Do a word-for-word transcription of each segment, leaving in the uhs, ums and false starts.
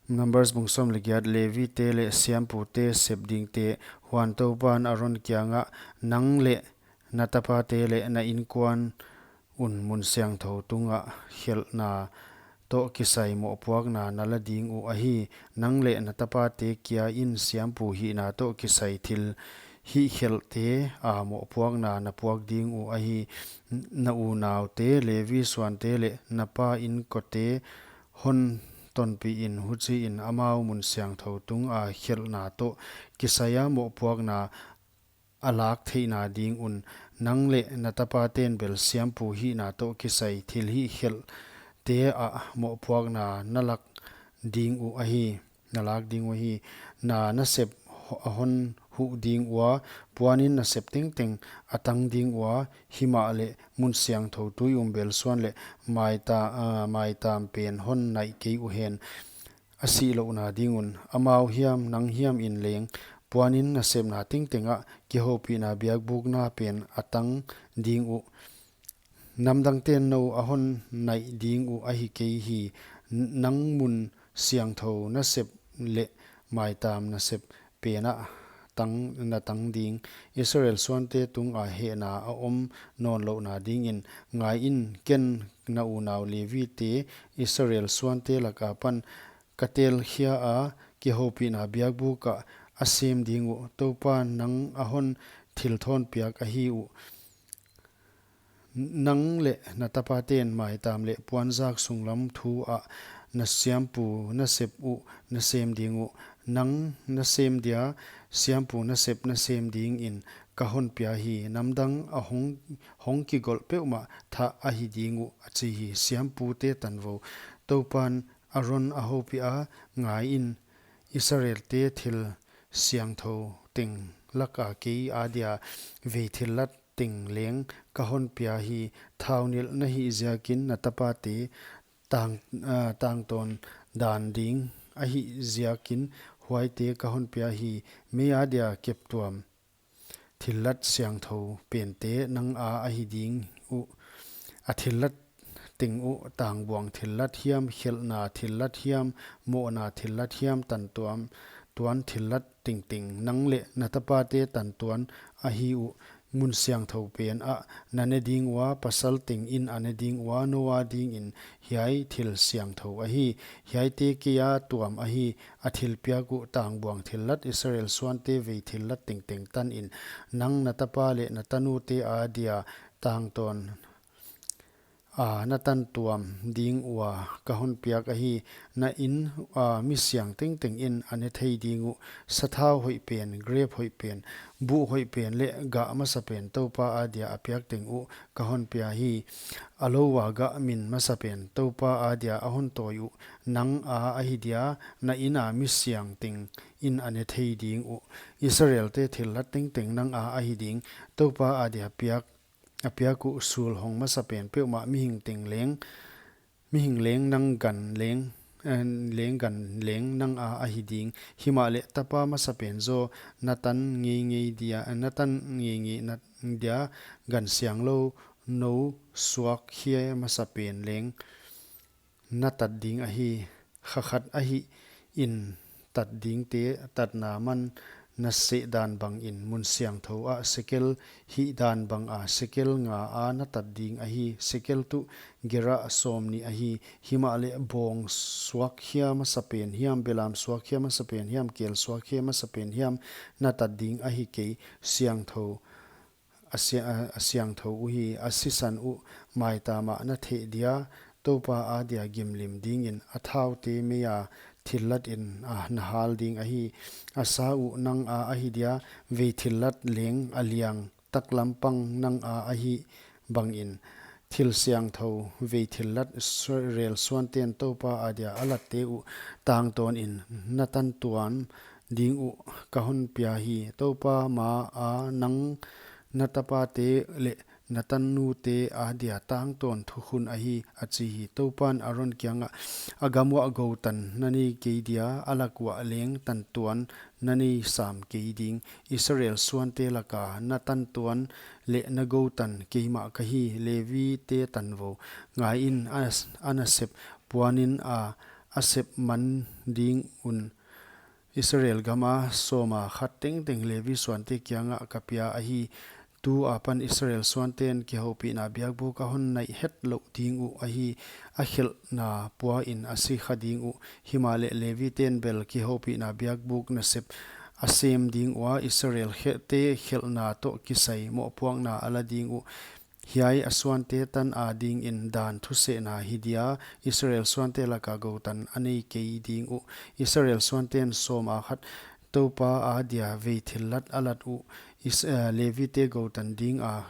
Numbers bung sawm leh giat. Levite leh siampute sep dingte. Huan Toupan Aron kiangah, nang leh na tapate leh na inkuan un mun siangthou tungah khelhna toh kisai mohpuakna na la ding uh ahi. Nang leh na tapate kia in siampu hihna toh kisai thil hihkhelhte a mohpuakna na puak ding uh ahi. Na unaute, Levi suante leh na pa inkote hon tonpih in, huchiin amau mun siangthou tunga khelhna toh kisai a mohpuakna a lak theihna ding un. Nang leh na tapaten bel siampu hihna toh kisai thil hihkhelhte a mohpuakna na lak ding uh ahi, na lak ding uh ahi. Na nasep ho-, a hon huh ding ua, puanin nasep tengteng a tang ding ua, himahleh mun siangthou tui um bel suan leh maita-, ah, maitam pen hon naih kei uhen. A sihlouhna ding un, amau hiam nang hiam in leng, puanin nasepna tengtengah kihoupihna biakbukna pen a tang ding uh. Namdangten nou a hon naih ding uh ahi kei hi. N-, nang mun siangthou nasep leh maitam nasep pen a tang, na tang ding. Israel suante tunga hehna a om nawnlouhna dingin, ngaiin, ken na unau Levite Israel suante laka pan ka telkhia a, kihoupihna biakbuk ah a sem ding uh. Toupan nang a hon thilthawn piak ahi uh. Nang leh na tapaten maitam leh puanzak sunglam thu ah na siampu nasep uh na sem ding uh. Nang na sem dia siampu nasep na sem dingin ka hon pia hi. Namdang a hong, hong kigolh peuhmah thah ahi ding uh, a chi hi. Siampute tanvou. Toupan Aron a houpih a, ngaiin, Israelte thil siangthou teng laka kei adia vei thillat teng leng ka hon pia hi. Thaunilh na hih ziakin na tapate tang, ah, tangtawn dan ding ahih ziakin huaite ka hon pia hi. Mei adia keptuam thillat siangthou pente nang a ahi ding uh. A thillat teng uh, tangbuang thillat hiam, khelhna thillat hiam, mohna thillat hiam, tantuam, tuan thillat tengteng nang leh na tapate tantuan ahi uh. Mun siangthou pen ah na ne ding ua, pasal tengin a ne ding ua, nou adingin hiai thil siangthou ahi. Hiaite kei a tuam ahi. A thilpiak uh, tangbuang thillat, Israel suante vei thillat tengteng tanin nang, na tapa leh na tanute adia tangtawn a na tantuam ding ua ka hon piak ahi. Na in a mi siang tengtengin a ne thei ding uh. Sathau hoih pen, grep hoih pen, buh hoih pen leh gah masa pen Toupa adia a piak teng uh ka hon pia hi. A lou ua gah min masa pen Toupa adia a hon tawi uh. Nang a ahi dia, na in a mi siang tengin a ne thei ding uh. Israelte thillat tengteng nang a ahi ding. Toupa adia piak, a piak uh sul hong masa pen peuhmah mihing teng leng, mihing leng nang gan leng, eh, leng gan leng nang a ahi ding. Himahleh tapa masa pen zaw na tan ngeingei dia, na tan ngeingei na dia gan sianglou nou suakkhia masa pen leng na tat ding ahi. Kha khat ahihin tat dingte, tatna man na seh dan bangin mun siangthou ah sekel hih dan banga sekel nga a na tat ding ahi. Sekel tuh gera sawmnih ahi. Himahleh bawng suakkhia masa pen hiam, belam suakkhia masa pen hiam, kel suakkhia masa pen hiam na tat ding ahi kei. Siangthou a sia-, a, a siangthou uhi. A sisan uh maitam ah na theh dia, Toupa adia gimlim dingin a thaute mei a thillatin a na hal ding ahi. A sa uh nang a ahi dia, vei thillat leng a liang taklam pang nang a ahi bangin. Thil siangthou vei thillat Israel suanten Toupa adia a latte uh tangtawnin na tantuam ding uh ka hon pia hi. Toupa ma a nang, na tapate leh na tanute adia tangtawn thukhun ahi, a chi hi. Toupan Aron kiangah, a gam uah goutan na nei kei dia, a lak uah leng tantuan na nei sam kei ding. Israel suante laka na tantuan leh na goutan keimah ka hi. Levite tanvou. Ngaiin, a, a nasep puanin a, a sep man ding un Israel gama sawma khat tengteng Levi suante kiangah ka pia ahi. Tu apan Israel suanten kihoupihna biakbuk a hon naih hetlouh ding uh ahi, a khelhna puain a si kha ding uh. Himahleh Leviten bel kihoupihna biakbuk nasep a sem ding ua, Israel khe-, te khelhna toh kisai mohpuakna a la ding uh. Hiai a suante tan adingin dan thusehna hi dia, Israel suante laka goutan a nei kei ding uh. Israel suanten sawma khat Toupa adia vei thillat a lat uh. Is-, eh, Levite goutan dinga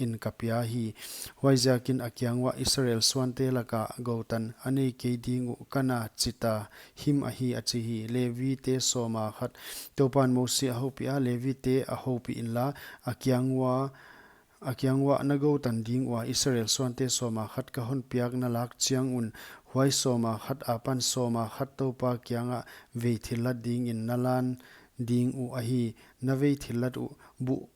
in ka pia hi. Huaiziakin a kiang uah, Israel suante laka goutan a nei kei ding uh, ka na chita him ahi, a chi hi. Levite sawma khat Toupan Mosi a houpih a, Levite a houpih inla, a kiang ua, a kiang uah, na goutan ding ua Israel suante sawma khat ka hon piak na lak chiang un, huai sawma khat apan sawma khat Toupa kiangah vei thillat dingin na lan ding uh ahi. Na vei thillat uh buh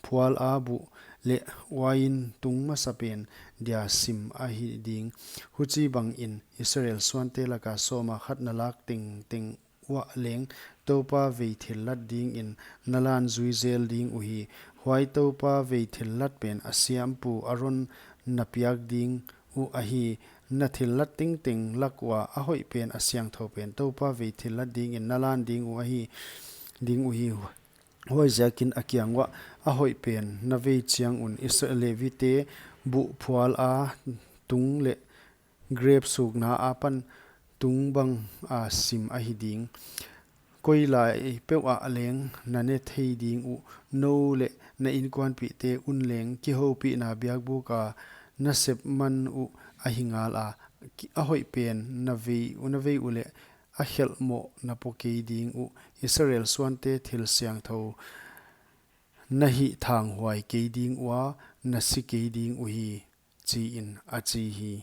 phual a buh leh uain tung masapen dia sim ahi ding. Huchibangin Israel suante laka sawma khat na lak tengteng uah leng Toupa vei thillat dingin na lan zui zel ding uhi. Huai Toupa vei thillat pen a siampu Aron na piak ding uh ahi. Na thillat tengteng lak ua a hoih pen, a siangthou pen Toupa vei thillat dingin na lan ding uh ahi, ding uhi. Huaiziakin a kiang uah, a hoih pen na vei chiang un Israel Levite buh phual a tung leh grep sukna apan tung banga sim ahi ding. Koi lai peuhah leng na ne thei ding uh, nou leh na inkuanpihte un leng. Kihoupihna biakbuka na sep man uh ahi ngala, ki-, a hoih pen na vei, na vei uleh a khelh moh na po kei ding uh. Israel suante thil siangthou na hihthanghuai kei ding ua, na si kei ding uhi, chiin a chi hi.